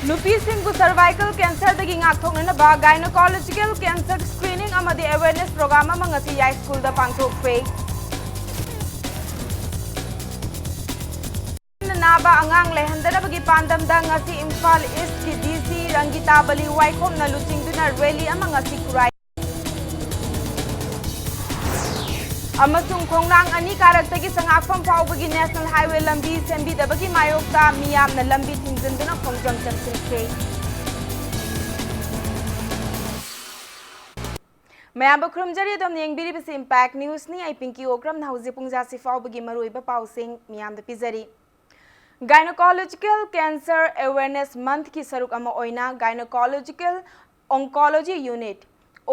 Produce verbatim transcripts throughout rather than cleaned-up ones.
ꯅꯨꯄꯤꯁꯤꯡꯕꯨ cervical cancerꯗꯒꯤ ꯉꯥꯛꯊꯣꯛꯅꯅꯕ gynecological cancer screening ꯑꯃꯗꯤ awareness program ꯑꯃ ꯉꯁꯤ ꯌꯥꯏꯁ꯭ꯀꯨꯜꯗ ꯄꯥꯡꯊꯣꯛꯈ꯭ꯔꯦ꯫ ꯅꯥꯕ ꯑꯉꯥꯡ ꯂꯩꯍꯟꯗꯅꯕꯒꯤ ꯄꯥꯟꯗꯝꯗ ꯉꯁꯤ ꯏꯝꯐꯥꯜ ꯏꯁ꯭ꯠꯀꯤ DC ꯔꯪꯒꯤꯇꯥꯕꯂꯤ ꯋꯥꯏꯈꯣꯝꯅ ꯂꯨꯆꯤꯡꯗꯨꯅ rally ꯑꯃ ꯉꯁꯤ ꯈꯨꯔꯥꯏ ꯑꯃꯁꯨꯡ ꯈꯣꯡꯅꯥꯡ ꯑꯅꯤ ꯀꯥꯔꯛꯇꯒꯤ ꯁꯉꯥꯛꯐꯝ ꯐꯥꯎꯕꯒꯤ National Highway ꯂꯝꯕꯤ ꯁꯦꯝꯕꯤꯗꯕꯒꯤ ꯃꯥꯌꯣꯛꯇ ꯃꯤꯌꯥꯝꯅ ꯂꯝꯕꯤ ꯊꯤꯡꯖꯤꯟꯗꯨꯅ ꯈꯣꯡꯖꯪ ꯆꯪꯁꯤꯟꯈ꯭ꯔꯦ꯫ ꯃꯌꯥꯝꯕꯨ ꯈꯨꯔꯨꯝꯖꯔꯤ꯫ ꯑꯗꯣꯝꯅ ꯌꯦꯡꯕꯤꯔꯤꯕꯁꯤ Impact Newsꯅꯤ꯫ ꯑꯩ ꯄꯤꯡꯀꯤ ꯑꯣꯀ꯭ꯔꯝꯅ ꯍꯧꯖꯤꯛ ꯄꯨꯡꯖꯥꯁꯤ ꯐꯥꯎꯕꯒꯤ ꯃꯔꯨꯑꯣꯏꯕ ꯄꯥꯎꯁꯤꯡ ꯃꯤꯌꯥꯝꯗ ꯄꯤꯖꯔꯤ꯫ Gynecological Cancer Awareness Monthꯀꯤ ꯁꯔꯨꯛ ꯑꯃ ꯑꯣꯏꯅ Gynecological Oncology Unit,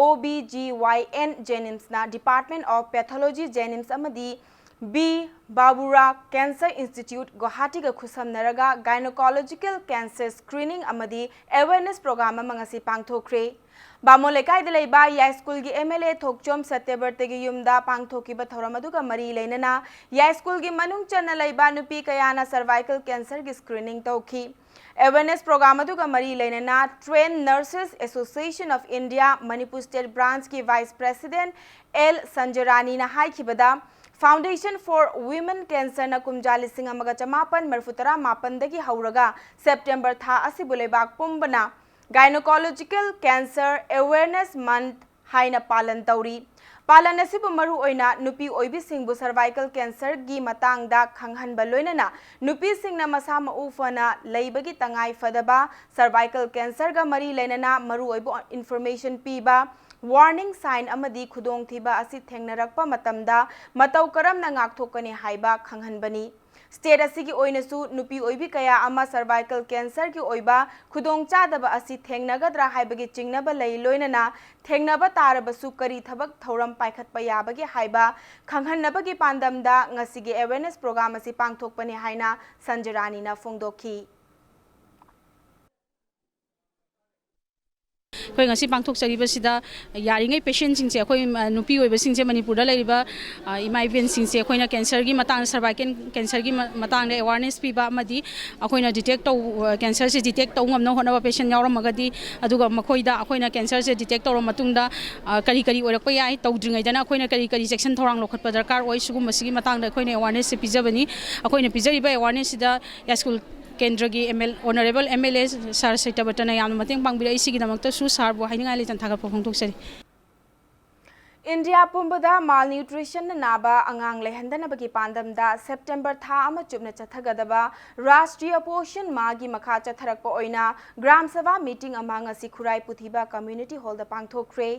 OBGYN JNIMSꯅ Department of Pathology JNIMS ꯑꯃꯗꯤ B Babura Cancer Institute ꯒꯨꯋꯥꯍꯥꯇꯤꯒ ꯈꯨꯠꯁꯝꯅꯔꯒ gynecological cancer screening ꯑꯃꯗꯤ awareness program ꯑꯃ ꯉꯁꯤ ꯄꯥꯡꯊꯣꯛꯈ꯭ꯔꯦ꯫ ꯕꯥꯃꯣꯟ ꯂꯩꯀꯥꯏꯗ ꯂꯩꯕ ꯌꯥꯏꯁ꯭ꯀꯨꯜꯒꯤ MLA ꯊꯣꯛꯆꯣꯝ ꯁꯇ꯭ꯌꯕ꯭ꯔꯇꯒꯤ ꯌꯨꯝꯗ ꯄꯥꯡꯊꯣꯛꯈꯤꯕ ꯊꯧꯔꯝ ꯑꯗꯨꯒ ꯃꯔꯤ ꯂꯩꯅꯅ ꯌꯥꯏꯁ꯭ꯀꯨꯜꯒꯤ ꯃꯅꯨꯡ ꯆꯟꯅ ꯂꯩꯕ ꯅꯨꯄꯤ ꯀꯌꯥꯅ cervical cancerꯒꯤ screening ꯇꯧꯈꯤ꯫ Awareness program ꯑꯗꯨꯒ ꯃꯔꯤ ꯂꯩꯅꯅ Trained Nurses Association of India Manipur State Branchꯀꯤ Vice President L ꯁꯟꯖꯔꯥꯅꯤꯅ ꯍꯥꯏꯈꯤꯕꯗ, Foundation for Women Cancerꯅ ꯀꯨꯝꯖꯥ ꯂꯤꯁꯤꯡ ꯑꯃꯒ ꯆꯃꯥꯄꯟ ꯃꯔꯤꯐꯨ ꯇꯔꯥ ꯃꯥꯄꯟꯗꯒꯤ ꯍꯧꯔꯒ ꯁꯦꯞꯇꯦꯝꯕꯔ ꯊꯥ ꯑꯁꯤꯕꯨ ꯂꯩꯕꯥꯛ ꯄꯨꯝꯕꯅ Gynecological Cancer Awareness Month ꯍꯥꯏꯅ ꯄꯥꯂꯟ ꯇꯧꯔꯤ꯫ ꯄꯥꯂꯟ ꯑꯁꯤꯕꯨ ꯃꯔꯨ ꯑꯣꯏꯅ ꯅꯨꯄꯤ ꯑꯣꯏꯕꯤꯁꯤꯡꯕꯨ cervical cancerꯒꯤ ꯃꯇꯥꯡꯗ ꯈꯪꯍꯟꯕ ꯂꯣꯏꯅꯅ ꯅꯨꯄꯤꯁꯤꯡꯅ ꯃꯁꯥ ꯃꯎ ꯐꯅ ꯂꯩꯕꯒꯤ ꯇꯉꯥꯏ ꯐꯗꯕ, cervical cancerꯒ ꯃꯔꯤ ꯂꯩꯅꯅ ꯃꯔꯨꯑꯣꯏꯕ information ꯄꯤꯕ, warning sign ꯑꯃꯗꯤ ꯈꯨꯗꯣꯡꯊꯤꯕ ꯑꯁꯤ ꯊꯦꯡꯅꯔꯛꯄ ꯃꯇꯝꯗ ꯃꯇꯧ ꯀꯔꯝꯅ ꯉꯥꯛꯊꯣꯛꯀꯅꯤ ꯍꯥꯏꯕ ꯈꯪꯍꯟꯕꯅꯤ꯫ State ꯑꯁꯤꯒꯤ ꯑꯣꯏꯅꯁꯨ ꯅꯨꯄꯤ ꯑꯣꯏꯕꯤ ꯀꯌꯥ ꯑꯃ cervical cancerꯒꯤ ꯑꯣꯏꯕ ꯈꯨꯗꯣꯡꯆꯥꯗꯕ ꯑꯁꯤ ꯊꯦꯡꯅꯒꯗ꯭ꯔꯥ ꯍꯥꯏꯕꯒꯤ ꯆꯤꯡꯅꯕ ꯂꯩ, ꯂꯣꯏꯅꯅ ꯊꯦꯡꯅꯕ ꯇꯥꯔꯕꯁꯨ ꯀꯔꯤ ꯊꯕꯛ ꯊꯧꯔꯝ ꯄꯥꯏꯈꯠꯄ ꯌꯥꯕꯒꯦ ꯍꯥꯏꯕ ꯈꯪꯍꯟꯅꯕꯒꯤ ꯄꯥꯟꯗꯝꯗ ꯉꯁꯤꯒꯤ awareness program ꯑꯁꯤ ꯄꯥꯡꯊꯣꯛꯄꯅꯤ ꯍꯥꯏꯅ ꯁꯟꯖꯔꯥꯅꯤꯅ ꯐꯣꯡꯗꯣꯛꯈꯤ꯫ ꯑꯩꯈꯣꯏ ꯉꯁꯤ ꯄꯥꯡꯊꯣꯛꯆꯔꯤꯕꯁꯤꯗ ꯌꯥꯔꯤꯉꯩ ꯄꯦꯁꯦꯟꯁꯤꯡꯁꯦ, ꯑꯩꯈꯣꯏ, ꯑ, ꯅꯨꯄꯤ ꯑꯣꯏꯕꯁꯤꯡꯁꯦ, ꯃꯅꯤꯄꯨꯔꯗ ꯂꯩꯔꯤꯕ, ꯑ, ꯏꯃꯥ ꯏꯕꯦꯟꯁꯤꯡꯁꯦ ꯑꯩꯈꯣꯏꯅ ꯀꯦꯟꯁꯔꯒꯤ ꯃꯇꯥꯡꯗ, ꯁꯔꯚꯥꯏꯀꯦꯜ ꯀꯦꯟꯁꯔꯒꯤ ꯃ-, ꯃꯇꯥꯡꯗ ꯑꯦꯋꯥꯔꯅꯦꯁ ꯄꯤꯕ ꯑꯃꯗꯤ ꯑꯩꯈꯣꯏꯅ ꯗꯤꯇꯦꯛ ꯇꯧ-, ꯑ, ꯀꯦꯟꯁꯔꯁꯦ ꯗꯤꯇꯦꯛ ꯇꯧ ꯉꯝꯅꯕ ꯍꯣꯠꯅꯕ ꯄꯦꯁꯦꯟ ꯌꯥꯎꯔꯝꯃꯒꯗꯤ, ꯑꯗꯨꯒ ꯃꯈꯣꯏꯗ ꯑꯩꯈꯣꯏꯅ ꯀꯦꯟꯁꯔꯁꯦ ꯗꯤꯇꯦꯛ ꯇꯧꯔꯕ ꯃꯇꯨꯡꯗ, ꯑ, ꯀꯔꯤ ꯀꯔꯤ ꯑꯣꯏꯔꯛꯄ ꯌꯥꯏ, ꯇꯧꯗ꯭ꯔꯤꯉꯩꯗꯅ ꯑꯩꯈꯣꯏꯅ ꯀꯔꯤ ꯀꯔꯤ ꯆꯦꯛꯁꯤꯟ ꯊꯧꯔꯥꯡ ꯂꯧꯈꯠꯄ ꯗꯔꯀꯥꯔ ꯑꯣꯏ, ꯁꯤꯒꯨꯝꯕꯁꯤꯒꯤ ꯃꯇꯥꯡꯗ ꯑꯩꯈꯣꯏꯅ ꯑꯦꯋꯥꯔꯅꯦꯁꯁꯦ ꯄꯤꯖꯕꯅꯤ꯫ ꯑꯩꯈꯣꯏꯅ ꯄꯤꯖꯔꯤꯕ ꯑꯦꯋꯥꯔꯅꯦꯁꯁꯤꯗ ꯌꯥꯏꯁ꯭ꯀꯨꯜ ꯀꯦꯟꯗ꯭ꯔꯒꯤ M L, honourable M L A sir ꯁꯩꯇꯕꯇꯅ ꯌꯥꯝꯅ ꯃꯇꯦꯡ ꯄꯥꯡꯕꯤꯔꯛꯏ꯫ ꯁꯤꯒꯤꯗꯃꯛꯇꯁꯨ ꯁꯥꯔꯕꯨ ꯍꯥꯏꯅꯤꯡꯉꯥꯏ ꯂꯩꯇꯅ ꯊꯥꯒꯠꯄ ꯐꯣꯡꯗꯣꯛꯆꯔꯤ꯫ ꯏꯟꯗꯤꯌꯥ ꯄꯨꯝꯕꯗ ꯃꯥꯜꯅ꯭ꯌꯨꯇ꯭ꯔꯤꯁꯟꯅ ꯅꯥꯕ ꯑꯉꯥꯡ ꯂꯩꯍꯟꯗꯅꯕꯒꯤ ꯄꯥꯟꯗꯝꯗ ꯁꯦꯞꯇꯦꯝꯕꯔ ꯊꯥ ꯑꯃ ꯆꯨꯞꯅ ꯆꯠꯊꯒꯗꯕ ꯔꯥꯁꯇ꯭ꯔꯤꯌ ꯄꯣꯁꯟ ꯃꯥꯍꯒꯤ ꯃꯈꯥ ꯆꯠꯊꯔꯛꯄ ꯑꯣꯏꯅ ꯒ꯭ꯔꯥꯝ ꯁꯚꯥ ꯃꯤꯇꯤꯡ ꯑꯃ ꯉꯁꯤ ꯈꯨꯔꯥꯏ ꯄꯨꯊꯤꯕ ꯀꯝꯃ꯭ꯌꯨꯅꯤꯇꯤ ꯍꯣꯜꯗ ꯄꯥꯡꯊꯣꯛꯈ꯭ꯔꯦ꯫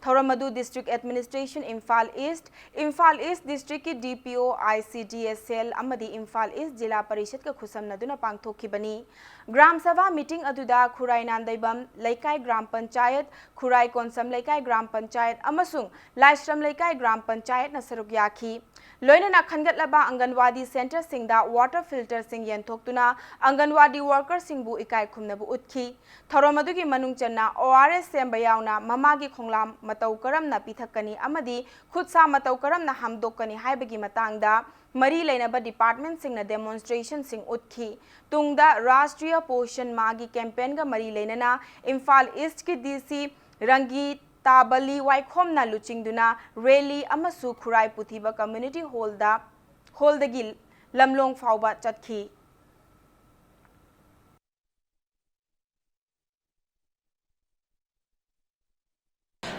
ꯊꯧꯔꯝ ꯑꯗꯨ district administration Imphal east, Imphal east ꯗꯤꯁꯇ꯭ꯔꯤꯛꯀꯤ ꯗꯤ ꯄꯤ ꯑꯣ, I C D S L ꯑꯃꯗꯤ ꯏꯝꯐꯥꯜ ꯏꯁ꯭ꯠ ꯖꯤꯂꯥ ꯄꯔꯤꯁꯠꯀ ꯈꯨꯠꯁꯝꯅꯗꯨꯅ ꯄꯥꯡꯊꯣꯛꯈꯤꯕꯅꯤ꯫ ꯒ꯭ꯔꯥꯝ ꯁꯚꯥ ꯃꯤꯇꯤꯡ ꯑꯗꯨꯗ ꯈꯨꯔꯥꯏ ꯅꯥꯟꯗꯩꯕꯝ ꯂꯩꯀꯥꯏ ꯒ꯭ꯔꯥꯝ ꯄꯟꯆꯥꯌꯠ, ꯈꯨꯔꯥꯏ ꯀꯣꯟꯁꯝ ꯂꯩꯀꯥꯏ ꯒ꯭ꯔꯥꯝ ꯄꯟꯆꯥꯌꯠ ꯑꯃꯁꯨꯡ ꯂꯥꯏꯁ꯭ꯔꯝ ꯂꯩꯀꯥꯏ ꯒ꯭ꯔꯥꯝ ꯄꯟꯆꯥꯌꯠꯅ ꯁꯔꯨꯛ ꯌꯥꯈꯤ꯫ ꯂꯣꯏꯅꯅ ꯈꯟꯒꯠꯂꯕ ꯑꯪꯒꯟꯋꯥꯗꯤ ꯁꯦꯟꯇꯔꯁꯤꯡꯗ ꯋꯥꯇꯔ ꯐꯤꯜꯇꯔꯁꯤꯡ ꯌꯦꯟꯊꯣꯛꯇꯨꯅ ꯑꯪꯒꯟꯋꯥꯗꯤ ꯋꯥꯔꯀꯔꯁꯤꯡꯕꯨ ꯏꯀꯥꯏ ꯈꯨꯝꯅꯕ ꯎꯠꯈꯤ꯫ ꯊꯧꯔꯝ ꯑꯗꯨꯒꯤ ꯃꯅꯨꯡ ꯆꯟꯅ ꯑꯣ ꯑꯥꯔ ꯑꯦꯁ ꯁꯦꯝꯕ ꯌꯥꯎꯅ ꯃꯃꯥꯒꯤ ꯈꯣꯡꯂꯥꯝ ꯃꯇꯧ ꯀꯔꯝꯅ ꯄꯤꯊꯛꯀꯅꯤ ꯑꯃꯗꯤ ꯈꯨꯠ ꯁꯥ ꯃꯇꯧ ꯀꯔꯝꯅ ꯍꯥꯝꯗꯣꯛꯀꯅꯤ ꯍꯥꯏꯕꯒꯤ ꯃꯇꯥꯡꯗ ꯃꯔꯤ ꯂꯩꯅꯕ ꯗꯤꯄꯥꯔꯠꯃꯦꯟꯠꯁꯤꯡꯅ ꯗꯦꯃꯣꯟꯁꯇ꯭ꯔꯦꯁꯟꯁꯤꯡ ꯎꯠꯈꯤ꯫ ꯇꯨꯡꯗ ꯔꯥꯁꯇ꯭ꯔꯤꯌ ꯄꯣꯁꯟ ꯃꯥꯍꯒꯤ ꯀꯦꯝꯄꯦꯟꯒ ꯃꯔꯤ ꯂꯩꯅꯅ ꯏꯝꯐꯥꯜ ꯏꯁ꯭ꯠꯀꯤ ꯗꯤ ꯁꯤ ꯔꯪꯒꯤ ꯇꯥꯕꯂꯤ ꯋꯥꯏꯈꯣꯝꯅ ꯂꯨꯆꯤꯡꯗꯨꯅ ꯔꯦꯂꯤ ꯑꯃꯁꯨ ꯈꯨꯔꯥꯏ ꯄꯨꯊꯤꯕ ꯀꯝꯃ꯭ꯌꯨꯅꯤꯇꯤ ꯍꯣꯜꯗ, ꯍꯣꯜꯗꯒꯤ ꯂꯝꯂꯣꯡ ꯐꯥꯎꯕ ꯆꯠꯈꯤ꯫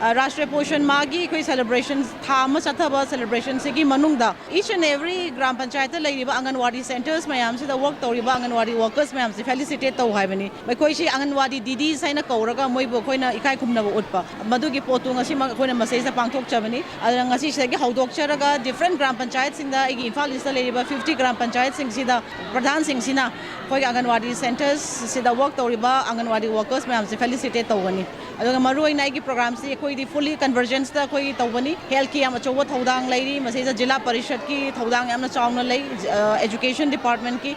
ꯑ, ꯔꯥꯁꯇ꯭ꯔꯤꯌ ꯄꯣꯁꯟ ꯃꯥꯍꯒꯤ ꯑꯩꯈꯣꯏ ꯁꯦꯂꯦꯕ꯭ꯔꯦꯁꯟ, ꯊꯥ ꯑꯃ ꯆꯠꯊꯕ ꯁꯦꯂꯦꯕ꯭ꯔꯦꯁꯟꯁꯤꯒꯤ ꯃꯅꯨꯡꯗ each and every ꯒ꯭ꯔꯥꯝ ꯄꯟꯆꯥꯌꯠꯇ ꯂꯩꯔꯤꯕ ꯑꯪꯒꯟꯋꯥꯗꯤ ꯁꯦꯟꯇꯔꯁ ꯃꯌꯥꯝꯁꯤꯗ ꯋꯔꯛ ꯇꯧꯔꯤꯕ ꯑꯪꯒꯟꯋꯥꯗꯤ ꯋꯔꯀꯔꯁ ꯃꯌꯥꯝꯁꯦ ꯐꯦꯂꯤꯁꯤꯇꯦꯠ ꯇꯧ ꯍꯥꯏꯕꯅꯤ꯫ ꯃꯈꯣꯏꯁꯤ ꯑꯪꯒꯟꯋꯥꯗꯤ ꯗꯤꯗꯤꯁ ꯍꯥꯏꯅ ꯀꯧꯔꯒ ꯃꯣꯏꯕꯨ ꯑꯩꯈꯣꯏꯅ ꯏꯀꯥꯏ ꯈꯨꯝꯅꯕ ꯎꯠꯄ, ꯃꯗꯨꯒꯤ ꯄꯣꯠꯇꯨ ꯉꯁꯤꯃꯛ ꯑꯩꯈꯣꯏꯅ ꯃꯁꯤꯗꯩꯁꯤꯗ ꯄꯥꯡꯊꯣꯛꯆꯕꯅꯤ꯫ ꯑꯗꯨꯅ ꯉꯁꯤꯁꯤꯗꯒꯤ ꯍꯧꯗꯣꯛꯆꯔꯒ ꯗꯤꯐ꯭ꯔꯦꯟꯠ ꯒ꯭ꯔꯥꯝ ꯄꯟꯆꯥꯌꯠꯁꯤꯡꯗ, ꯑꯩꯒꯤ ꯏꯝꯐꯥꯜ ꯏꯁ꯭ꯠꯇ ꯂꯩꯔꯤꯕ ꯐꯤꯐꯇꯤ ꯒ꯭ꯔꯥꯝ ꯄꯟꯆꯥꯌꯠꯁꯤꯡꯁꯤꯗ ꯄ꯭ꯔꯙꯥꯟꯁꯤꯡꯁꯤꯅ ꯑꯩꯈꯣꯏꯒꯤ ꯑꯪꯒꯟꯋꯥꯗꯤ ꯁꯦꯟꯇꯔꯁꯤꯗ ꯋꯔꯛ ꯇꯧꯔꯤꯕ ꯑꯪꯒꯟꯋꯥꯗꯤ ꯋꯔꯀꯔꯁ ꯃꯌꯥꯝꯁꯦ ꯐꯦꯂꯤꯁꯤꯇꯦꯠ ꯇꯧꯒꯅꯤ꯫ ꯑꯗꯨꯒ ꯃꯔꯨꯑꯣꯏꯅ ꯑꯩꯒꯤ ꯄ꯭ꯔꯣꯒ꯭ꯔꯥꯝꯁꯤ ꯑꯩꯈꯣꯏꯗꯤ ꯐꯨꯜꯂꯤ ꯀꯟꯚꯔꯖꯦꯟꯁꯇ ꯑꯩꯈꯣꯏꯒꯤ ꯇꯧꯕꯅꯤ꯫ ꯍꯦꯜꯠꯀꯤ ꯌꯥꯝ ꯑꯆꯧꯕ ꯊꯧꯗꯥꯡ ꯂꯩꯔꯤ꯫ ꯃꯁꯤꯗ ꯖꯤꯂꯥ ꯄꯔꯤꯁꯠꯀꯤ ꯊꯧꯗꯥꯡ ꯌꯥꯝꯅ ꯆꯥꯎꯅ ꯂꯩ, ꯑ, ꯑꯦꯖꯨꯀꯦꯁꯟ ꯗꯤꯄꯥꯔꯠꯃꯦꯟꯠꯀꯤ꯫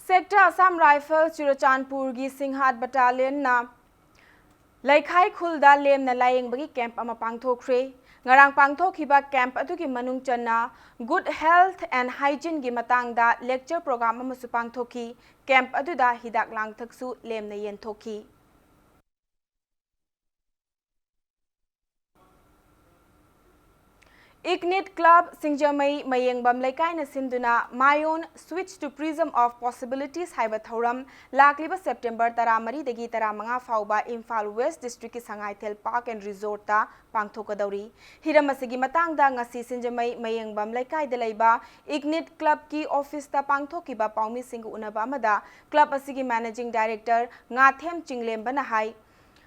ꯁꯦꯛꯇꯔ ꯑꯁꯥꯝ ꯔꯥꯏꯐꯜ ꯆꯨꯔꯆꯥꯟꯄꯨꯔꯒꯤ ꯁꯤꯡꯍꯥꯠ ꯕꯠꯇꯥꯂꯤꯌꯟꯅ ꯂꯩꯈꯥꯏ ꯈꯨꯜꯗ ꯂꯦꯝꯅ ꯂꯥꯌꯦꯡꯕꯒꯤ ꯀꯦꯝꯞ ꯑꯃ ꯄꯥꯡꯊꯣꯛꯈ꯭ꯔꯦ꯫ ꯉꯔꯥꯡ ꯄꯥꯡꯊꯣꯛꯈꯤꯕ ꯀꯦꯝꯞ ꯑꯗꯨꯒꯤ ꯃꯅꯨꯡ ꯆꯟꯅ Good Health and Hygiene ꯒꯤ ꯃꯇꯥꯡꯗ lecture program ꯑꯃꯁꯨ ꯄꯥꯡꯊꯣꯛꯈꯤ꯫ ꯀꯦꯝꯞ ꯑꯗꯨꯗ ꯍꯤꯗꯥꯛ ꯂꯥꯡꯊꯛꯁꯨ ꯂꯦꯝꯅ ꯌꯦꯟꯊꯣꯛꯈꯤ꯫ Ignite Club ꯁꯤꯡꯖꯃꯩ ꯃꯌꯦꯡꯕꯝ ꯂꯩꯀꯥꯏꯅ ꯁꯤꯟꯗꯨꯅ My Own Switch to Prism of Possibilities ꯍꯥꯏꯕ ꯊꯧꯔꯝ ꯂꯥꯛꯂꯤꯕ ꯁꯦꯞꯇꯦꯝꯕꯔ ꯇꯔꯥꯃꯔꯤꯗꯒꯤ ꯇꯔꯥꯃꯉꯥ ꯐꯥꯎꯕ ꯏꯝꯐꯥꯜ ꯋꯦꯁ ꯗꯤꯁꯇ꯭ꯔꯤꯛꯀꯤ ꯁꯉꯥꯏꯊꯦꯜ Park and Resort ꯇ ꯄꯥꯡꯊꯣꯛꯀꯗꯧꯔꯤ꯫ ꯍꯤꯔꯝ ꯑꯁꯤꯒꯤ ꯃꯇꯥꯡꯗ ꯉꯁꯤ ꯁꯤꯡꯖꯃꯩ ꯃꯌꯦꯡꯕꯝ ꯂꯩꯀꯥꯏꯗ ꯂꯩꯕ Ignite Club ꯀꯤ office ꯇ ꯄꯥꯡꯊꯣꯛꯈꯤꯕ ꯄꯥꯎꯃꯤꯁꯤꯡꯒ ꯎꯅꯕ ꯑꯃꯗ club ꯑꯁꯤꯒꯤ managing director ꯉꯥꯊꯦꯝ ꯆꯤꯡꯂꯦꯝꯕꯅ ꯍꯥꯏ,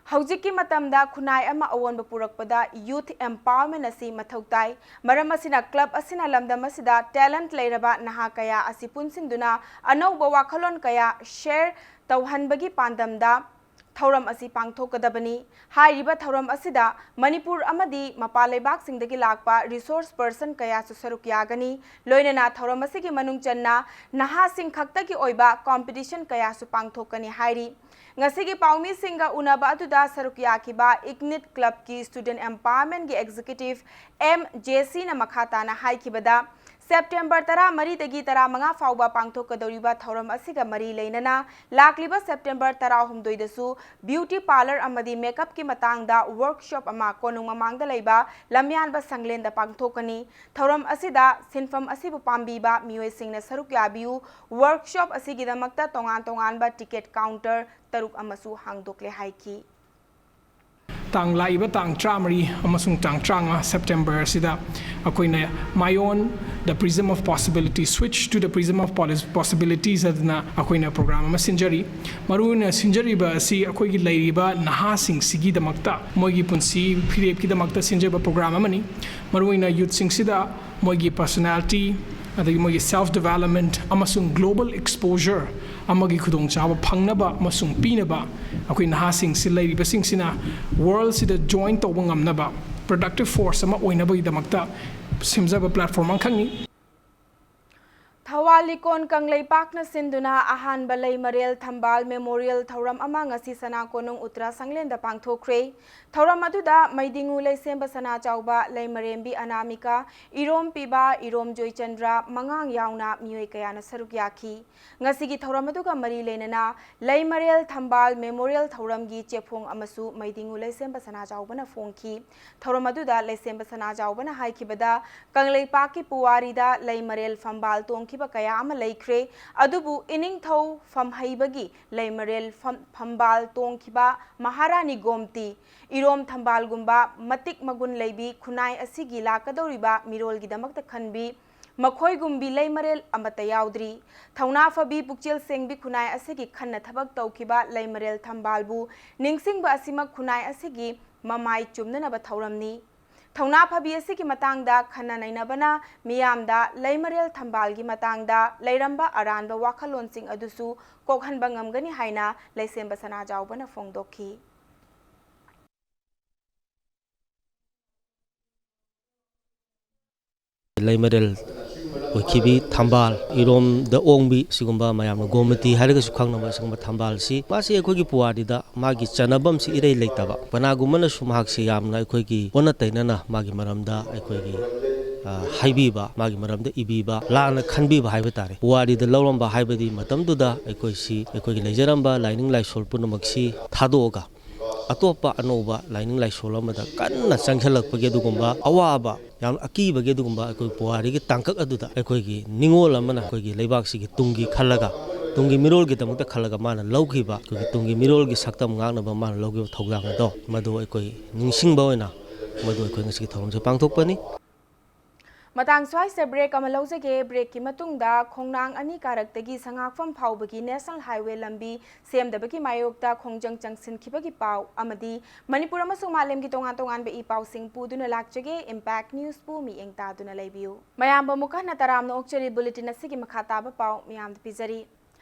ꯍꯧꯖꯤꯛꯀꯤ ꯃꯇꯝꯗ ꯈꯨꯟꯅꯥꯏ ꯑꯃ ꯑꯑꯣꯟꯕ ꯄꯨꯔꯛꯄꯗ youth empowerment ꯑꯁꯤ ꯃꯊꯧ ꯇꯥꯏ꯫ ꯃꯔꯝ ꯑꯁꯤꯅ club ꯑꯁꯤꯅ ꯂꯝꯗꯝ ꯑꯁꯤꯗ talent ꯂꯩꯔꯕ ꯅꯍꯥ ꯀꯌꯥ ꯑꯁꯤ ꯄꯨꯟꯁꯤꯟꯗꯨꯅ ꯑꯅꯧꯕ ꯋꯥꯈꯜꯂꯣꯟ ꯀꯌꯥ share ꯇꯧꯍꯟꯕꯒꯤ ꯄꯥꯟꯗꯝꯗ ꯊꯧꯔꯝ ꯑꯁꯤ ꯄꯥꯡꯊꯣꯛꯀꯗꯕꯅꯤ꯫ ꯍꯥꯏꯔꯤꯕ ꯊꯧꯔꯝ ꯑꯁꯤꯗ ꯃꯅꯤꯄꯨꯔ ꯑꯃꯗꯤ ꯃꯄꯥꯟ ꯂꯩꯕꯥꯛꯁꯤꯡꯗꯒꯤ ꯂꯥꯛꯄ resource person ꯀꯌꯥꯁꯨ ꯁꯔꯨꯛ ꯌꯥꯒꯅꯤ꯫ ꯂꯣꯏꯅꯅ ꯊꯧꯔꯝ ꯑꯁꯤꯒꯤ ꯃꯅꯨꯡ ꯆꯟꯅ ꯅꯍꯥꯁꯤꯡ ꯈꯛꯇꯒꯤ ꯑꯣꯏꯕ competition ꯀꯌꯥꯁꯨ ꯄꯥꯡꯊꯣꯛꯀꯅꯤ ꯍꯥꯏꯔꯤ꯫ ꯉꯁꯤꯒꯤ ꯄꯥꯎꯃꯤꯁꯤꯡꯒ ꯎꯅꯕ ꯑꯗꯨꯗ ꯁꯔꯨꯛ ꯌꯥꯈꯤꯕ Ignite Club ꯀꯤ Student Empowerment ꯒꯤ Executive ꯑꯦꯝ ꯖꯦꯁꯤꯅ ꯃꯈꯥ ꯇꯥꯅ ꯍꯥꯏꯈꯤꯕꯗ, ꯁꯦꯞꯇꯦꯝꯕꯔ ꯇꯔꯥꯃꯔꯤꯗꯒꯤ ꯇꯔꯥꯃꯉꯥ ꯐꯥꯎꯕ ꯄꯥꯡꯊꯣꯛꯀꯗꯧꯔꯤꯕ ꯊꯧꯔꯝ ꯑꯁꯤꯒ ꯃꯔꯤ ꯂꯩꯅꯅ ꯂꯥꯛꯂꯤꯕ ꯁꯦꯞꯇꯦꯝꯕꯔ ꯇꯔꯥꯍꯨꯝꯗꯣꯏꯗꯁꯨ beauty parlour ꯑꯃꯗꯤ makeup ꯀꯤ ꯃꯇꯥꯡꯗ workshop ꯑꯃ ꯀꯣꯅꯨꯡ ꯃꯃꯥꯡꯗ ꯂꯩꯕ ꯂꯝꯌꯥꯟꯕ ꯁꯪꯂꯦꯟꯗ ꯄꯥꯡꯊꯣꯛꯀꯅꯤ꯫ ꯊꯧꯔꯝ ꯑꯁꯤꯗ ꯁꯤꯟꯐꯝ ꯑꯁꯤꯕꯨ ꯄꯥꯝꯕꯤꯕ ꯃꯤꯑꯣꯏꯁꯤꯡꯅ ꯁꯔꯨꯛ ꯌꯥꯕꯤꯌꯨ꯫ Workshop ꯑꯁꯤꯒꯤꯗꯃꯛꯇ ꯇꯣꯉꯥꯟ ꯇꯣꯉꯥꯟꯕ ticket counter ꯇꯔꯨꯛ ꯑꯃꯁꯨ ꯍꯥꯡꯗꯣꯛꯂꯦ ꯍꯥꯏꯈꯤ꯫ ꯇꯥꯡ, ꯂꯥꯛꯏꯕ ꯇꯥꯡ ꯇꯔꯥꯃꯔꯤ ꯑꯃꯁꯨꯡ ꯇꯥꯡ ꯇꯔꯥꯃꯉꯥ ꯁꯦꯞꯇꯦꯝꯕꯔ ꯑꯁꯤꯗ ꯑꯩꯈꯣꯏꯅ My Own, The Prism of Possibility, Switch to the Prism of Polis-, Possibilities ꯍꯥꯏꯗꯅ ꯑꯩꯈꯣꯏꯅ program ꯑꯃ ꯁꯤꯟꯖꯔꯤ꯫ ꯃꯔꯨꯑꯣꯏꯅ ꯁꯤꯟꯖꯔꯤꯕ ꯑꯁꯤ ꯑꯩꯈꯣꯏꯒꯤ ꯂꯩꯔꯤꯕ ꯅꯍꯥꯁꯤꯡꯁꯤꯒꯤꯗꯃꯛꯇ, ꯃꯣꯏꯒꯤ ꯄꯨꯟꯁꯤ ꯐꯤꯔꯦꯞꯀꯤꯗꯃꯛꯇ ꯁꯤꯟꯖꯕ program ꯑꯃꯅꯤ꯫ ꯃꯔꯨꯑꯣꯏꯅ youth ꯁꯤꯡꯁꯤꯗ ꯃꯣꯏꯒꯤ personality, ꯑꯗꯒꯤ ꯃꯣꯏꯒꯤ self development ꯑꯃꯁꯨꯡ global exposure ꯑꯃꯒꯤ ꯈꯨꯗꯣꯡꯆꯥꯕ ꯐꯪꯅꯕ ꯑꯃꯁꯨꯡ ꯄꯤꯅꯕ, ꯑꯩꯈꯣꯏ ꯅꯍꯥꯁꯤꯡꯁꯤ, ꯂꯩꯔꯤꯕꯁꯤꯡꯁꯤꯅ world ꯁꯤꯗ join ꯇꯧꯕ ꯉꯝꯅꯕ, productive force ꯑꯃ ꯑꯣꯏꯅꯕꯒꯤꯗꯃꯛꯇ ꯁꯦꯝꯖꯕ platform ꯑꯃꯈꯛꯅꯤ꯫ ꯊꯧꯕꯥꯜ ꯂꯤꯀꯣꯟ ꯀꯪꯂꯩꯄꯥꯛꯅ ꯁꯤꯟꯗꯨꯅ ꯑꯍꯥꯟꯕ ꯂꯩꯃꯔꯦꯜ ꯊꯝꯕꯥꯜ ꯃꯦꯃꯣꯔꯤꯌꯦꯜ ꯊꯧꯔꯝ ꯑꯃ ꯉꯁꯤ ꯁꯅꯥ ꯀꯣꯅꯨꯡ ꯎꯇ꯭ꯔꯥ ꯁꯪꯂꯦꯟꯗ ꯄꯥꯡꯊꯣꯛꯈ꯭ꯔꯦ꯫ ꯊꯧꯔꯝ ꯑꯗꯨꯗ ꯃꯩꯗꯤꯉꯨ ꯂꯩꯁꯦꯝꯕ ꯁꯅꯥꯆꯥꯎꯕ, ꯂꯩꯃꯔꯦꯝꯕꯤ ꯑꯅꯥꯃꯤꯀꯥ, ꯏꯔꯣꯝ ꯄꯤꯕ, ꯏꯔꯣꯝ ꯖꯣꯏꯆꯟꯗ꯭ꯔ, ꯃꯉꯥꯡ ꯌꯥꯎꯅ ꯃꯤꯑꯣꯏ ꯀꯌꯥꯅ ꯁꯔꯨꯛ ꯌꯥꯈꯤ꯫ ꯉꯁꯤꯒꯤ ꯊꯧꯔꯝ ꯑꯗꯨꯒ ꯃꯔꯤ ꯂꯩꯅꯅ ꯂꯩꯃꯔꯦꯜ ꯊꯝꯕꯥꯜ ꯃꯦꯃꯣꯔꯤꯌꯦꯜ ꯊꯧꯔꯝꯒꯤ ꯆꯦꯐꯣꯡ ꯑꯃꯁꯨ ꯃꯩꯗꯤꯉꯨ ꯂꯩꯁꯦꯝꯕ ꯁꯅꯥꯆꯥꯎꯕꯅ ꯐꯣꯡꯈꯤ꯫ ꯊꯧꯔꯝ ꯑꯗꯨꯗ ꯂꯩꯁꯦꯝꯕ ꯁꯅꯥꯆꯥꯎꯕꯅ ꯍꯥꯏꯈꯤꯕꯗ, ꯀꯪꯂꯩꯄꯥꯛꯀꯤ ꯄꯨꯋꯥꯔꯤꯗ ꯂꯩꯃꯔꯦꯜ ꯐꯝꯕꯥꯜ ꯇꯣꯡꯈꯤꯕ ꯀꯌꯥ ꯑꯃ ꯂꯩꯈ꯭ꯔꯦ, ꯑꯗꯨꯕꯨ ꯏꯅꯤꯡꯊꯧ ꯐꯝꯍꯩꯕꯒꯤ ꯂꯩꯃꯔꯦꯜ ꯐꯝ-, ꯐꯝꯕꯥꯜ ꯇꯣꯡꯈꯤꯕ ꯃꯍꯥꯔꯥꯅꯤ ꯒꯣꯝꯇꯤ, ꯏꯔꯣꯝ ꯊꯝꯕꯥꯜꯒꯨꯝꯕ ꯃꯇꯤꯛ ꯃꯒꯨꯟ ꯂꯩꯕꯤ ꯈꯨꯟꯅꯥꯏ ꯑꯁꯤꯒꯤ ꯂꯥꯛꯀꯗꯧꯔꯤꯕ ꯃꯤꯔꯣꯜꯒꯤꯗꯃꯛꯇ ꯈꯟꯕꯤ, ꯃꯈꯣꯏꯒꯨꯝꯕꯤ ꯂꯩꯃꯔꯦꯜ ꯑꯃꯠꯇ ꯌꯥꯎꯗ꯭ꯔꯤ꯫ ꯊꯧꯅꯥ ꯐꯕꯤ, ꯄꯨꯛꯆꯦꯜ ꯁꯦꯡꯕꯤ ꯈꯨꯟꯅꯥꯏ ꯑꯁꯤꯒꯤ ꯈꯟꯅ ꯊꯕꯛ ꯇꯧꯈꯤꯕ ꯂꯩꯃꯔꯦꯜ ꯊꯝꯕꯥꯜꯕꯨ ꯅꯤꯡꯁꯤꯡꯕ ꯑꯁꯤꯃꯛ ꯈꯨꯟꯅꯥꯏ ꯑꯁꯤꯒꯤ ꯃꯃꯥꯏ ꯆꯨꯝꯅꯅꯕ ꯊꯧꯔꯝꯅꯤ꯫ ꯊꯧꯅꯥ ꯐꯕꯤ ꯑꯁꯤꯒꯤ ꯃꯇꯥꯡꯗ ꯈꯟꯅ ꯅꯩꯅꯕꯅ ꯃꯤꯌꯥꯝꯗ ꯂꯩꯃꯔꯦꯜ ꯊꯝꯕꯥꯜꯒꯤ ꯃꯇꯥꯡꯗ ꯂꯩꯔꯝꯕ ꯑꯔꯥꯟꯕ ꯋꯥꯈꯜꯂꯣꯟꯁꯤꯡ ꯑꯗꯨꯁꯨ ꯀꯣꯛꯍꯟꯕ ꯉꯝꯒꯅꯤ ꯍꯥꯏꯅ ꯂꯩꯁꯦꯝꯕ ꯁꯅꯥꯖꯥꯎꯕꯅ ꯐꯣꯡꯗꯣꯛꯈꯤ꯫ ꯂꯩꯃꯔꯦꯜ ꯑꯣꯏꯈꯤꯕꯤ ꯊꯝꯕꯥꯜ, ꯏꯔꯣꯝꯗ ꯑꯣꯡꯕꯤ, ꯁꯤꯒꯨꯝꯕ ꯃꯌꯥꯝꯅ ꯒꯣꯃꯇꯤ ꯍꯥꯏꯔꯒꯁꯨ ꯈꯪꯅꯕ ꯁꯤꯒꯨꯝꯕ ꯊꯝꯕꯥꯜꯁꯤ, ꯃꯥꯁꯤ ꯑꯩꯈꯣꯏꯒꯤ ꯄꯨꯋꯥꯔꯤꯗ ꯃꯥꯒꯤ ꯆꯟꯅꯐꯝꯁꯤ ꯏꯔꯩ ꯂꯩꯇꯕ꯫ ꯀꯅꯥꯒꯨꯝꯕꯅꯁꯨ ꯃꯍꯥꯛꯁꯤ ꯌꯥꯝꯅ ꯑꯩꯈꯣꯏꯒꯤ ꯑꯣꯟꯅ ꯇꯩꯅꯅ ꯃꯥꯒꯤ ꯃꯔꯝꯗ ꯑꯩꯈꯣꯏꯒꯤ, ꯑ, ꯍꯥꯏꯕꯤꯕ, ꯃꯥꯒꯤ ꯃꯔꯝꯗ ꯏꯕꯤꯕ, ꯂꯥꯟꯅ ꯈꯟꯕꯤꯕ ꯍꯥꯏꯕ ꯇꯥꯔꯦ꯫ ꯄꯨꯋꯥꯔꯤꯗ ꯂꯧꯔꯝꯕ ꯍꯥꯏꯕꯗꯤ ꯃꯇꯝꯗꯨꯗ ꯑꯩꯈꯣꯏꯁꯤ, ꯑꯩꯈꯣꯏꯒꯤ ꯂꯩꯖꯔꯝꯕ ꯂꯥꯏꯅꯤꯡ ꯂꯥꯏꯁꯣꯜ ꯄꯨꯝꯅꯃꯛꯁꯤ ꯊꯥꯗꯣꯛꯑꯒ ꯑꯇꯣꯞꯄ ꯑꯅꯧꯕ ꯂꯥꯏꯅꯤꯡ ꯂꯥꯏꯁꯣꯜ ꯑꯃꯗ ꯀꯟꯅ ꯆꯪꯁꯤꯜꯂꯛꯄꯒꯤ ꯑꯗꯨꯒꯨꯝꯕ ꯑꯋꯥꯕ, ꯌꯥꯝ ꯑꯀꯤꯕꯒꯤ ꯑꯗꯨꯒꯨꯝꯕ ꯑꯩꯈꯣꯏ ꯄꯨꯋꯥꯔꯤꯒꯤ ꯇꯥꯡꯀꯛ ꯑꯗꯨꯗ ꯑꯩꯈꯣꯏꯒꯤ ꯅꯤꯡꯉꯣꯜ ꯑꯃꯅ ꯑꯩꯈꯣꯏꯒꯤ ꯂꯩꯕꯥꯛꯁꯤꯒꯤ ꯇꯨꯡꯒꯤ ꯈꯜꯂꯒ, ꯇꯨꯡꯒꯤ ꯃꯤꯔꯣꯜꯒꯤꯗꯃꯛꯇ ꯈꯜꯂꯒ ꯃꯥꯅ ꯂꯧꯈꯤꯕ ꯑꯩꯈꯣꯏꯒꯤ ꯇꯨꯡꯒꯤ ꯃꯤꯔꯣꯜꯒꯤ ꯁꯛꯇꯝ ꯉꯥꯛꯅꯕ ꯃꯥꯅ ꯂꯧꯈꯤꯕ ꯊꯧꯗꯥꯡ ꯑꯗꯣ, ꯃꯗꯨ ꯑꯩꯈꯣꯏ ꯅꯤꯡꯁꯤꯡꯕ ꯑꯣꯏꯅ ꯃꯗꯨ ꯑꯩꯈꯣꯏ ꯉꯁꯤꯒꯤ ꯊꯧꯔꯝꯁꯦ ꯄꯥꯡꯊꯣꯛꯄꯅꯤ꯫ ꯃꯇꯥꯡ ꯁ꯭ꯋꯥꯏꯁꯤꯗ ꯕ꯭ꯔꯦꯛ ꯑꯃ ꯂꯧꯖꯒꯦ꯫ ꯕ꯭ꯔꯦꯛꯀꯤ ꯃꯇꯨꯡꯗ ꯈꯣꯡꯅꯥꯡ ꯑꯅꯤ ꯀꯥꯔꯛꯇꯒꯤ ꯁꯉꯥꯛꯐꯝ ꯐꯥꯎꯕꯒꯤ ꯅꯦꯁꯅꯦꯜ ꯍꯥꯏꯋꯦ ꯂꯝꯕꯤ ꯁꯦꯝꯗꯕꯒꯤ ꯃꯥꯌꯣꯛꯇ ꯈꯣꯡꯖꯪ ꯆꯪꯁꯤꯟꯈꯤꯕꯒꯤ ꯄꯥꯎ ꯑꯃꯗꯤ ꯃꯅꯤꯄꯨꯔ ꯑꯃꯁꯨꯡ ꯃꯥꯂꯦꯝꯒꯤ ꯇꯣꯉꯥꯟ ꯇꯣꯉꯥꯟꯕ ꯏ ꯄꯥꯎꯁꯤꯡ ꯄꯨꯗꯨꯅ ꯂꯥꯛꯆꯒꯦ꯫ ꯏꯝꯄꯦꯛ ꯅ꯭ꯌꯨꯁꯄꯨ ꯃꯤꯠꯌꯦꯡ ꯇꯥꯗꯨꯅ ꯂꯩꯕꯤꯌꯨ꯫ ꯃꯌꯥꯝꯕꯨ ꯑꯃꯨꯛ ꯍꯟꯅ ꯇꯔꯥꯝꯅ ꯑꯣꯛꯆꯔꯤ꯫ ꯕꯨꯂꯦꯇꯤꯟ ꯑꯁꯤꯒꯤ ꯃꯈꯥ ꯇꯥꯕ ꯄꯥꯎ ꯃꯌꯥꯝꯗ ꯄꯤꯖꯔꯤ꯫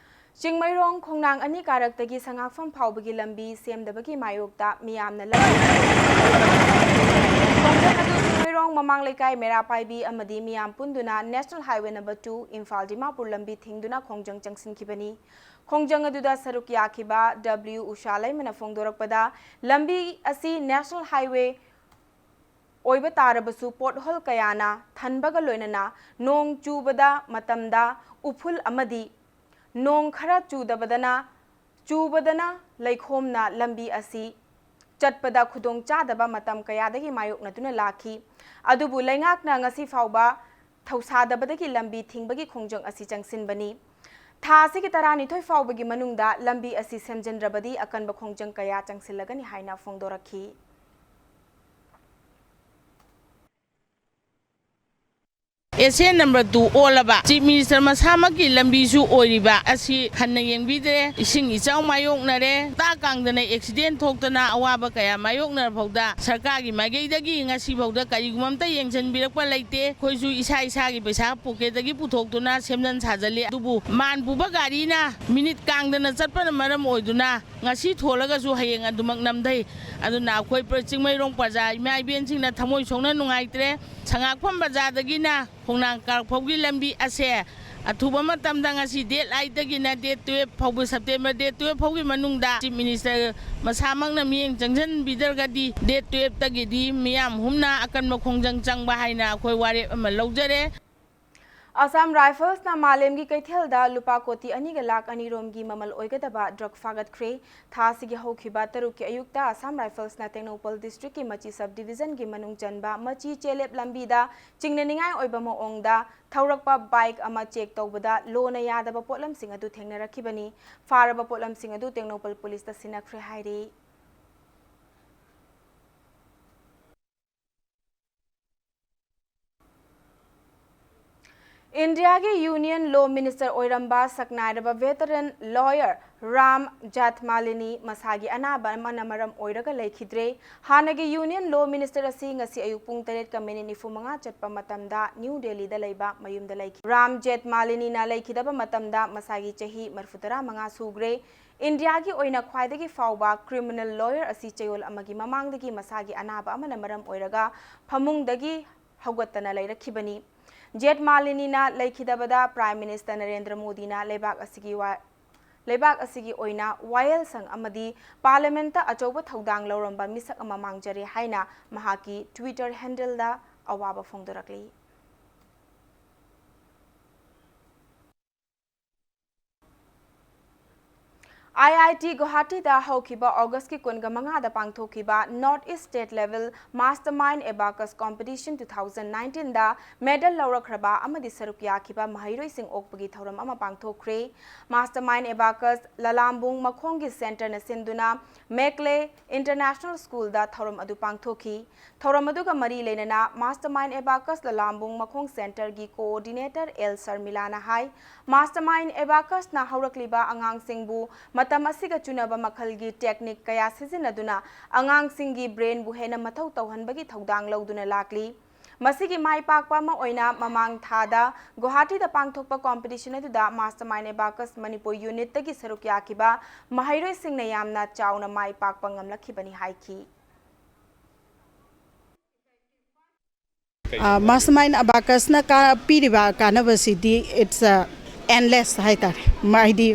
ꯆꯤꯡꯃꯩꯔꯣꯡ ꯈꯣꯡꯅꯥꯡ ꯑꯅꯤ ꯀꯥꯔꯛꯇꯒꯤ ꯁꯉꯥꯛꯐꯝ ꯐꯥꯎꯕꯒꯤ ꯂꯝꯕꯤ ꯁꯦꯝꯗꯕꯒꯤ ꯃꯥꯌꯣꯛꯇ ꯃꯤꯌꯥꯝꯅ ꯂꯝꯕꯤ ꯈꯣꯡꯖꯪ ꯑꯗꯨ ꯆꯤꯡꯃꯩꯔꯣꯡ ꯃꯃꯥꯡ ꯂꯩꯀꯥꯏ ꯃꯩꯔꯥ ꯄꯥꯏꯕꯤ ꯑꯃꯗꯤ ꯃꯤꯌꯥꯝ ꯄꯨꯟꯗꯨꯅ National Highway number two Imphal Dimapur ꯂꯝꯕꯤ ꯊꯤꯡꯗꯨꯅ ꯈꯣꯡꯖꯪ ꯆꯪꯁꯤꯟꯈꯤꯕꯅꯤ꯫ ꯈꯣꯡꯖꯪ ꯑꯗꯨꯗ ꯁꯔꯨꯛ ꯌꯥꯈꯤꯕ W ꯎꯁꯥ ꯂꯩꯃꯅ ꯐꯣꯡꯗꯣꯔꯛꯄꯗ, ꯂꯝꯕꯤ ꯑꯁꯤ National Highway ꯑꯣꯏꯕ ꯇꯥꯔꯕꯁꯨ pothole ꯀꯌꯥꯅ ꯊꯟꯕꯒ ꯂꯣꯏꯅꯅ ꯅꯣꯡ ꯆꯨꯕꯗ ꯃꯇꯝꯗ ꯎꯐꯨꯜ ꯑꯃꯗꯤ ꯅꯣꯡ ꯈꯔ ꯆꯨꯗꯕꯗꯅ, ꯆꯨꯕꯗꯅ ꯂꯩꯈꯣꯝꯅ ꯂꯝꯕꯤ ꯑꯁꯤ ꯆꯠꯄꯗ ꯈꯨꯗꯣꯡꯆꯥꯗꯕ ꯃꯇꯝ ꯀꯌꯥꯗꯒꯤ ꯃꯥꯌꯣꯛꯅꯗꯨꯅ ꯂꯥꯛꯈꯤ꯫ ꯑꯗꯨꯕꯨ ꯂꯩꯉꯥꯛꯅ ꯉꯁꯤ ꯐꯥꯎꯕ ꯊꯧꯁꯥꯗꯕꯗꯒꯤ ꯂꯝꯕꯤ ꯊꯤꯡꯕꯒꯤ ꯈꯣꯡꯖꯪ ꯑꯁꯤ ꯆꯪꯁꯤꯟꯕꯅꯤ꯫ ꯊꯥ ꯑꯁꯤꯒꯤ ꯇꯔꯥꯅꯤꯊꯣꯏ ꯐꯥꯎꯕꯒꯤ ꯃꯅꯨꯡꯗ ꯂꯝꯕꯤ ꯑꯁꯤ ꯁꯦꯝꯖꯤꯟꯗ꯭ꯔꯕꯗꯤ ꯑꯀꯟꯕ ꯈꯣꯡꯖꯪ ꯀꯌꯥ ꯆꯪꯁꯤꯜꯂꯒꯅꯤ ꯍꯥꯏꯅ ꯐꯣꯡꯗꯣꯔꯛꯈꯤ꯫ ꯑꯦꯁ ꯑꯦꯟ number two ꯑꯣꯜꯂꯕ Chief Minister ꯃꯁꯥꯃꯛꯀꯤ ꯂꯝꯕꯤꯁꯨ ꯑꯣꯏꯔꯤꯕ ꯑꯁꯤ ꯍꯟꯅ ꯌꯦꯡꯕꯤꯗ꯭ꯔꯦ꯫ ꯏꯁꯤꯡ ꯏꯆꯥꯎ ꯃꯥꯌꯣꯛꯅꯔꯦ꯫ ꯇꯥ ꯀꯥꯡꯗꯅ accident ꯊꯣꯛꯇꯅ ꯑꯋꯥꯕ ꯀꯌꯥ ꯃꯥꯌꯣꯛꯅꯔ ꯐꯥꯎꯗ ꯁꯔꯀꯥꯔꯒꯤ ꯃꯥꯏꯀꯩꯗꯒꯤ ꯉꯁꯤ ꯐꯥꯎꯗ ꯀꯔꯤꯒꯨꯝꯕ ꯑꯝꯇ ꯌꯦꯡꯁꯤꯟꯕꯤꯔꯛꯄ ꯂꯩꯇꯦ꯫ ꯑꯩꯈꯣꯏꯁꯨ ꯏꯁꯥ ꯏꯁꯥꯒꯤ ꯄꯩꯁꯥ pocketꯇꯒꯤ ꯄꯨꯊꯣꯛꯇꯨꯅ ꯁꯦꯝꯖꯤꯟ ꯁꯥꯖꯤꯜꯂꯤ꯫ ꯑꯗꯨꯕꯨ ꯃꯥꯟ ꯄꯨꯕ ꯒꯥꯔꯤꯅ minute ꯀꯥꯡꯗꯅ ꯆꯠꯄꯅ ꯃꯔꯝ ꯑꯣꯏꯗꯨꯅ ꯉꯁꯤ ꯊꯣꯜꯂꯒꯁꯨ ꯍꯌꯦꯡ ꯑꯗꯨꯃꯛ ꯅꯝꯊꯩ꯫ ꯑꯗꯨꯅ ꯑꯩꯈꯣꯏ ꯄ꯭ꯔ-, ꯆꯤꯡꯃꯩꯔꯣꯡ ꯄ꯭ꯔꯖꯥ ꯏꯃꯥ ꯏꯕꯦꯟꯁꯤꯡꯅ ꯊꯃꯣꯏ ꯁꯣꯛꯅ ꯅꯨꯡꯉꯥꯏꯇ꯭ꯔꯦ꯫ ꯁꯉꯥꯛꯐꯝ ꯕꯖꯥꯔꯗꯒꯤꯅ ꯈꯣꯡꯅꯥꯡ ꯀꯥꯔꯛ ꯐꯥꯎꯒꯤ ꯂꯝꯕꯤ ꯑꯁꯦ ꯑꯊꯨꯕ ꯃꯇꯝꯗ ꯉꯁꯤ date eightꯇꯒꯤꯅ date twelve ꯐꯥꯎꯕ, September date twelve ꯐꯥꯎꯒꯤ ꯃꯅꯨꯡꯗ Chief Minister ꯃꯁꯥꯃꯛꯅ ꯃꯤꯠꯌꯦꯡ ꯆꯪꯁꯤꯟꯕꯤꯗ꯭ꯔꯒꯗꯤ date twelveꯇꯒꯤꯗꯤ ꯃꯤꯌꯥꯝ ꯍꯨꯝꯅ ꯑꯀꯟꯕ ꯈꯣꯡꯖꯪ ꯆꯪꯕ ꯍꯥꯏꯅ ꯑꯩꯈꯣꯏ ꯋꯥꯔꯦꯞ ꯑꯃ ꯂꯧꯖꯔꯦ꯫ Assam Riflesꯅ ꯃꯥꯂꯦꯝꯒꯤ ꯀꯩꯊꯦꯜꯗ ꯂꯨꯄꯥ ꯀꯣꯇꯤ ꯑꯅꯤꯒ ꯂꯥꯈ ꯑꯅꯤ ꯔꯣꯝꯒꯤ ꯃꯃꯜ ꯑꯣꯏꯒꯗꯕ drug ꯐꯥꯒꯠꯈ꯭ꯔꯦ꯫ ꯊꯥ ꯑꯁꯤꯒꯤ ꯍꯧꯈꯤꯕ ꯇꯔꯨꯛꯀꯤ ꯑꯌꯨꯛꯇ Assam Riflesꯅ ꯇꯦꯡꯅꯧꯄꯜ districtꯀꯤ ꯃꯆꯤ sub divisionꯒꯤ ꯃꯅꯨꯡ ꯆꯟꯕ ꯃꯆꯤ ꯆꯦꯂꯦꯞ ꯂꯝꯕꯤꯗ ꯆꯤꯡꯅꯅꯤꯡꯉꯥꯏ ꯑꯣꯏꯕ ꯃꯑꯣꯡꯗ ꯊꯧꯔꯛꯄ bike ꯑꯃ check ꯇꯧꯕꯗ ꯂꯣꯅ ꯌꯥꯗꯕ ꯄꯣꯠꯂꯝꯁꯤꯡ ꯑꯗꯨ ꯊꯦꯡꯅꯔꯛꯈꯤꯕꯅꯤ꯫ ꯐꯥꯔꯕ ꯄꯣꯠꯂꯝꯁꯤꯡ ꯑꯗꯨ ꯇꯦꯡꯅꯧꯄꯜ ꯄꯨꯂꯤꯁꯇ ꯁꯤꯟꯅꯈ꯭ꯔꯦ ꯍꯥꯏꯔꯤ꯫ ꯏꯟꯗꯤꯌꯥꯒꯤ ꯌꯨꯅꯤꯌꯟ ꯂꯣ ꯃꯤꯅꯤꯁꯇꯔ ꯑꯣꯏꯔꯝꯕ ꯁꯛꯅꯥꯏꯔꯕ ꯚꯦꯇꯔꯟ ꯂꯣꯌꯔ ꯔꯥꯝ ꯖꯦꯊꯃꯥꯂꯤꯅꯤ ꯃꯁꯥꯒꯤ ꯑꯅꯥꯕ ꯑꯃꯅ ꯃꯔꯝ ꯑꯣꯏꯔꯒ ꯂꯩꯈꯤꯗ꯭ꯔꯦ꯫ ꯍꯥꯟꯅꯒꯤ ꯌꯨꯅꯤꯌꯟ ꯂꯣ ꯃꯤꯅꯤꯁꯇꯔ ꯑꯁꯤ ꯉꯁꯤ ꯑꯌꯨꯛ ꯄꯨꯡ ꯇꯔꯦꯠꯀ ꯃꯤꯅꯤꯠ ꯅꯤꯐꯨ ꯃꯉꯥ ꯆꯠꯄ ꯃꯇꯝꯗ ꯅ꯭ꯌꯨ ꯗꯦꯜꯂꯤꯗ ꯂꯩꯕ ꯃꯌꯨꯝꯗ ꯂꯩꯈꯤ꯫ ꯔꯥꯝ ꯖꯦꯊꯃꯥꯂꯤꯅꯤꯅ ꯂꯩꯈꯤꯗꯕ ꯃꯇꯝꯗ ꯃꯁꯥꯒꯤ ꯆꯍꯤ ꯃꯔꯤꯐꯨ ꯇꯔꯥ ꯃꯉꯥ ꯁꯨꯈ꯭ꯔꯦ꯫ ꯏꯟꯗꯤꯌꯥꯒꯤ ꯑꯣꯏꯅ ꯈ꯭ꯋꯥꯏꯗꯒꯤ ꯐꯥꯎꯕ ꯀ꯭ꯔꯤꯃꯤꯅꯦꯜ ꯂꯣꯌꯔ ꯑꯁꯤ ꯆꯌꯣꯜ ꯑꯃꯒꯤ ꯃꯃꯥꯡꯗꯒꯤ ꯃꯁꯥꯒꯤ ꯑꯅꯥꯕ ꯑꯃꯅ ꯃꯔꯝ ꯑꯣꯏꯔꯒ ꯐꯃꯨꯡꯗꯒꯤ ꯍꯧꯒꯠꯇꯅ ꯂꯩꯔꯛꯈꯤꯕꯅꯤ꯫ ꯖꯦꯊꯃꯥꯂꯤꯅꯤꯅ ꯂꯩꯈꯤꯗꯕꯗ ꯄ꯭ꯔꯥꯏꯝ ꯃꯤꯅꯤꯁꯇꯔ ꯅꯔꯦꯟꯗ꯭ꯔ ꯃꯣꯗꯤꯅ ꯂꯩꯕꯥꯛ ꯑꯁꯤꯒꯤ ꯋꯥ-, ꯂꯩꯕꯥꯛ ꯑꯁꯤꯒꯤ ꯑꯣꯏꯅ ꯋꯥꯌꯦꯜꯁꯪ ꯑꯃꯗꯤ ꯄꯥꯔꯂꯤꯌꯥꯃꯦꯟꯠꯇ ꯑꯆꯧꯕ ꯊꯧꯗꯥꯡ ꯂꯧꯔꯝꯕ ꯃꯤꯁꯛ ꯑꯃ ꯃꯥꯡꯖꯔꯦ ꯍꯥꯏꯅ ꯃꯍꯥꯛꯀꯤ Twitter ꯍꯦꯟꯗꯜꯗ ꯑꯋꯥꯕ ꯐꯣꯡꯗꯣꯔꯛꯂꯤ꯫ ꯑꯥꯏ ꯑꯥꯏ ꯇꯤ ꯒꯨꯋꯥꯍꯥꯇꯤꯗ ꯍꯧꯈꯤꯕ ꯑꯣꯒꯁꯀꯤ ꯀꯨꯟꯒ ꯃꯉꯥꯗ ꯄꯥꯡꯊꯣꯛꯈꯤꯕ North East State Level Mastermind Abacus Competition two thousand nineteenꯗ ꯃꯦꯗꯜ ꯂꯧꯔꯛꯈ꯭ꯔꯕ ꯑꯃꯗꯤ ꯁꯔꯨꯛ ꯌꯥꯈꯤꯕ ꯃꯍꯩꯔꯣꯏꯁꯤꯡ ꯑꯣꯛꯄꯒꯤ ꯊꯧꯔꯝ ꯑꯃ ꯄꯥꯡꯊꯣꯛꯈ꯭ꯔꯦ꯫ Mastermind Abacus ꯂꯂꯥꯝꯕꯨꯡ ꯃꯈꯣꯡꯒꯤ ꯁꯦꯟꯇꯔꯅ ꯁꯤꯟꯗꯨꯅ ꯃꯦꯛꯂꯦ ꯏꯟꯇꯔꯅꯦꯁꯅꯦꯜ ꯁ꯭ꯀꯨꯜꯗ ꯊꯧꯔꯝ ꯑꯗꯨ ꯄꯥꯡꯊꯣꯛꯈꯤ꯫ ꯊꯧꯔꯝ ꯑꯗꯨꯒ ꯃꯔꯤ ꯂꯩꯅꯅ Mastermind Abacus ꯂꯂꯥꯝꯕꯨꯡ ꯃꯈꯣꯡ ꯁꯦꯟꯇꯔꯒꯤ ꯀꯣꯑꯣꯔꯗꯤꯅꯦꯇꯔ ꯑꯦꯜ ꯁꯔꯃꯤꯂꯥꯅ ꯍꯥꯏ, Mastermind Abacusꯅ ꯍꯧꯔꯛꯂꯤꯕ ꯑꯉꯥꯡꯁꯤꯡꯕꯨ ꯃꯇꯝ ꯑꯁꯤꯒ ꯆꯨꯅꯕ ꯃꯈꯜꯒꯤ ꯇꯦꯛꯅꯤꯛ ꯀꯌꯥ ꯁꯤꯖꯤꯟꯅꯗꯨꯅ ꯑꯉꯥꯡꯁꯤꯡꯒꯤ ꯕ꯭ꯔꯦꯟꯕꯨ ꯍꯦꯟꯅ ꯃꯊꯧ ꯇꯧꯍꯟꯕꯒꯤ ꯊꯧꯗꯥꯡ ꯂꯧꯗꯨꯅ ꯂꯥꯛꯂꯤ꯫ ꯃꯁꯤꯒꯤ ꯃꯥꯏ ꯄꯥꯛꯄ ꯑꯃ ꯑꯣꯏꯅ ꯃꯃꯥꯡ ꯊꯥꯗ ꯒꯨꯋꯥꯍꯥꯇꯤꯗ ꯄꯥꯡꯊꯣꯛꯄ ꯀꯣꯝꯄꯤꯇꯤꯁꯟ ꯑꯗꯨꯗ Mastermind Abacus ꯃꯅꯤꯄꯨꯔ ꯌꯨꯅꯤꯠꯇꯒꯤ ꯁꯔꯨꯛ ꯌꯥꯈꯤꯕ ꯃꯍꯩꯔꯣꯏꯁꯤꯡꯅ ꯌꯥꯝꯅ ꯆꯥꯎꯅ ꯃꯥꯏ ꯄꯥꯛꯄ ꯉꯝꯂꯛꯈꯤꯕꯅꯤ ꯍꯥꯏꯈꯤ꯫ ꯑ, Mastermind Abacusꯅ ꯀꯥ-, ꯄꯤꯔꯤꯕ ꯀꯥꯟꯅꯕꯁꯤꯗꯤ it's, ꯑ, endless ꯍꯥꯏꯇꯥꯔꯦ꯫ ꯃ-, ꯍꯥꯏꯗꯤ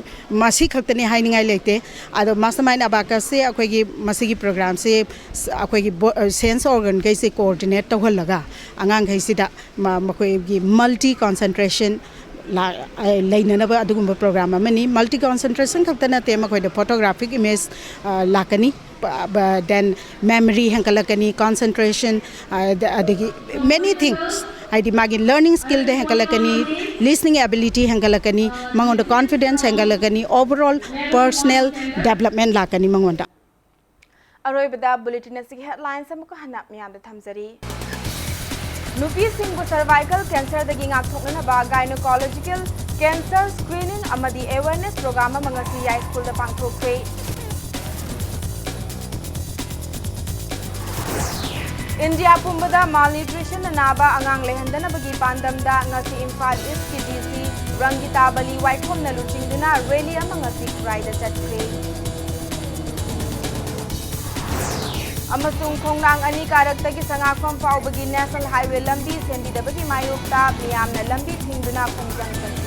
ꯃꯁꯤ ꯈꯛꯇꯅꯤ ꯍꯥꯏꯅꯤꯡꯉꯥꯏ ꯂꯩꯇꯦ꯫ ꯑꯗꯣ Mastermind Abacusꯁꯦ ꯑꯩꯈꯣꯏꯒꯤ ꯃꯁꯤꯒꯤ programꯁꯦ ꯁ-, ꯑꯩꯈꯣꯏꯒꯤ ꯕꯣ-, ꯑ, sense organꯈꯩꯁꯦ coordinate ꯇꯧꯍꯜꯂꯒ ꯑꯉꯥꯡꯈꯩꯁꯤꯗ ꯃ-, ꯃꯈꯣꯏꯒꯤ multi concentration ꯂꯥ-, ꯑ, ꯂꯩꯅꯅꯕ ꯑꯗꯨꯒꯨꯝꯕ program ꯑꯃꯅꯤ꯫ Multi concentration ꯈꯛꯇ ꯅꯠꯇꯦ, ꯃꯈꯣꯏꯗ photographic image, ꯑ, ꯂꯥꯛꯀꯅꯤ꯫ ꯄ-, ꯕ-, then memory ꯍꯦꯟꯒꯠꯂꯛꯀꯅꯤ, concentration, ꯑ, ꯑꯗ-, ꯑꯗꯒꯤ many things, ꯍꯥꯏꯗꯤ ꯃꯥꯒꯤ learning skillꯗ ꯍꯦꯟꯒꯠꯂꯛꯀꯅꯤ, listening ability ꯍꯦꯟꯒꯠꯂꯛꯀꯅꯤ, ꯃꯉꯣꯟꯗ confidence ꯍꯦꯟꯒꯠꯂꯛꯀꯅꯤ, overall personal development ꯂꯥꯛꯀꯅꯤ ꯃꯉꯣꯟꯗ꯫ ꯑꯔꯣꯏꯕꯗ bulletin ꯑꯁꯤꯒꯤ headlines ꯑꯃꯨꯛꯀ ꯍꯟꯅ ꯃꯤꯌꯥꯝꯗ ꯊꯝꯖꯔꯤ꯫ ꯅꯨꯄꯤꯁꯤꯡꯕꯨ cervical cancerꯗꯒꯤ ꯉꯥꯛꯊꯣꯛꯅꯅꯕ gynecological cancer screening ꯑꯃꯗꯤ awareness program ꯑꯃ ꯉꯁꯤ ꯌꯥꯏꯁ꯭ꯀꯨꯜꯗ ꯄꯥꯡꯊꯣꯛꯈ꯭ꯔꯦ꯫ ꯏꯟꯗꯤꯌꯥ ꯄꯨꯝꯕꯗ malnutritionꯅ ꯅꯥꯕ ꯑꯉꯥꯡ ꯂꯩꯍꯟꯗꯅꯕꯒꯤ ꯄꯥꯟꯗꯝꯗ ꯉꯁꯤ ꯏꯝꯐꯥꯜ ꯏꯁ꯭ꯠꯀꯤ DC ꯔꯪꯒꯤꯇꯥ ꯕꯂꯤ ꯋꯥꯏꯈꯣꯝꯅ ꯂꯨꯆꯤꯡꯗꯨꯅ rally ꯑꯃ ꯉꯁꯤ ꯈꯨꯔꯥꯏꯗ ꯆꯠꯈ꯭ꯔꯦ꯫ ꯑꯃꯁꯨꯡ ꯈꯣꯡꯅꯥꯡ ꯑꯅꯤ ꯀꯥꯔꯛꯇꯒꯤ ꯁꯉꯥꯛꯐꯝ ꯐꯥꯎꯕꯒꯤ National Highway ꯂꯝꯕꯤ ꯁꯦꯝꯕꯤꯗꯕꯒꯤ ꯃꯥꯌꯣꯛꯇ ꯃꯤꯌꯥꯝꯅ ꯂꯝꯕꯤ ꯊꯤꯡꯗꯨꯅ ꯈꯣꯡꯖꯪ ꯆꯠꯈ꯭ꯔꯦ꯫